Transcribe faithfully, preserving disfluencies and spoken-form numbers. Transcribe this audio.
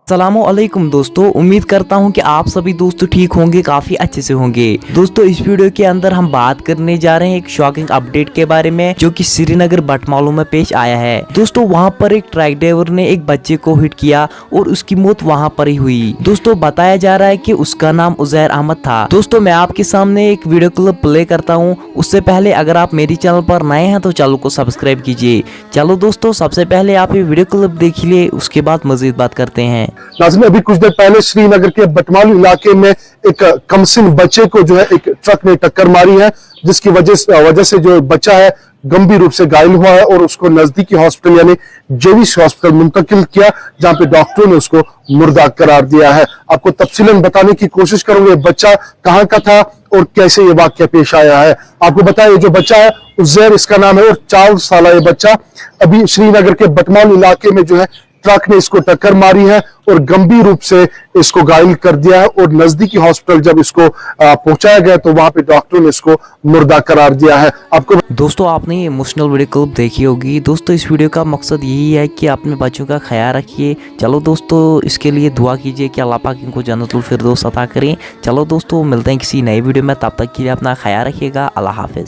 अस्सलामुअलैकुम दोस्तों, उम्मीद करता हूँ कि आप सभी दोस्तों ठीक होंगे, काफी अच्छे से होंगे। दोस्तों, इस वीडियो के अंदर हम बात करने जा रहे हैं एक शॉकिंग अपडेट के बारे में, जो कि श्रीनगर बटमालू में पेश आया है। दोस्तों, वहाँ पर एक ट्रक ड्राइवर ने एक बच्चे को हिट किया और उसकी मौत वहाँ पर ही हुई। दोस्तों, बताया जा रहा है कि उसका नाम उजैर अहमद था। दोस्तों, मैं आपके सामने एक वीडियो क्लिप प्ले करता हूँ। उससे पहले अगर आप मेरी चैनल पर नए हैं तो चैनल को सब्सक्राइब कीजिए। चलो दोस्तों, सबसे पहले आप ये वीडियो क्लिप देख लिए, उसके बाद मजीद बात करते हैं। नाज़रीन, अभी कुछ देर पहले श्रीनगर के बटमालू इलाके में एक कमसिन बच्चे को जो है एक ट्रक ने टक्कर मारी है, जिसकी वजह से वजह से जो बच्चा है गंभीर रूप से घायल हुआ है और उसको नजदीकी हॉस्पिटल यानी जेविस हॉस्पिटल मुंतकिल किया, जहां पे डॉक्टरों ने उसको मुर्दा करार दिया है। आपको तफसीलन बताने की कोशिश करूंगा ये बच्चा कहां का था और कैसे ये वाक्य पेश आया है। आपको बताया, ये जो बच्चा है उजैर इसका नाम है और चार साल ये बच्चा अभी श्रीनगर के बटमालू इलाके में जो है ट्रक ने इसको टक्कर मारी है और गंभीर रूप से इसको घायल कर दिया है और नजदीकी हॉस्पिटल जब इसको पहुंचाया गया तो वहां पे डॉक्टरों ने इसको मुर्दा करार दिया है। आपको दोस्तों, आपने ये इमोशनल वीडियो क्लिप देखी होगी। दोस्तों, इस वीडियो का मकसद यही है कि अपने बच्चों का ख्याल रखिए। चलो दोस्तों, इसके लिए दुआ कीजिए कि अल्लाह पाक इनको जन्नतुल फिरदौस अता करें। चलो दोस्तों, मिलते हैं किसी नई वीडियो में, तब तक के लिए अपना ख्याल रखिएगा। अल्लाह हाफिज़।